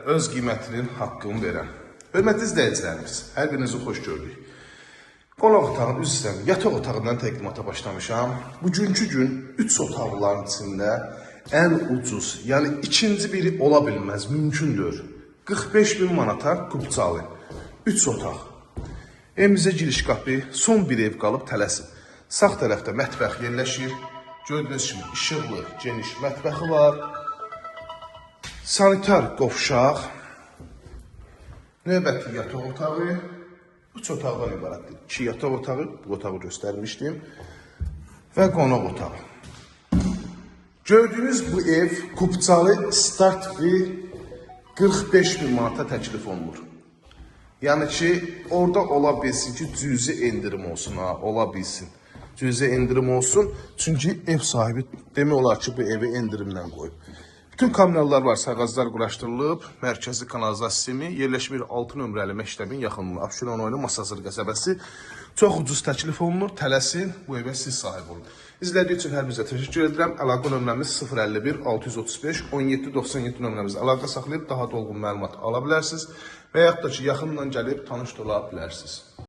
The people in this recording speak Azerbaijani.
öz qiymətinin haqqını verən. Hörmətli izləyicilərimiz, hər birinizi xoş gördük. Qonaq otağının, üzr istəyirəm, yataq otağından təqdimata başlamışam. Bugünkü gün 3 otaqların içində ən ucuz, yəni ikinci biri ola bilməz, mümkündür. 45 min manata kupçalı 3 otaq. Evimizə giriş qapı, son bir ev qalıb, tələsin. Sağ tərəfdə mətbəx yerləşir. Gördüyünüz kimi işıqlı, geniş mətbəxi var. Sanitar qovşaq. Növbəti yataq otağı. 3 otaqdan ibarətdir. 2 yataq otağı, bu otağı göstərmişdim. Və qonaq otağı. Gördüyünüz bu ev kupçalı start bir 45 min manata təklif olunur. Yəni ki, orada ola bilsin ki, cüzi endirim olsun ha, ola bilsin. Cüzi endirim olsun. Çünki ev sahibi demək olar ki, bu evi endirimlə qoyub. Bütün kommunallar var, sağazlar quraşdırılıb, mərkəzi kanalizasiya sistemi, yerləşmir 6 nömrəli məktəbin yaxınlığında, Abşeron rayonu Masazır qəsəbəsi. Çox ucuz təklif olunur, tələsin, bu evə siz sahib olun. İzlədiyi üçün hər birinizə təşəkkür edirəm. Əlaqə nömrəmiz 051 635 17 97 nömrəmizə əlaqə saxlayıb daha dolğun məlumat ala bilərsiniz və yaxud da ki, yaxından gəlib tanış da ola bilərsiniz.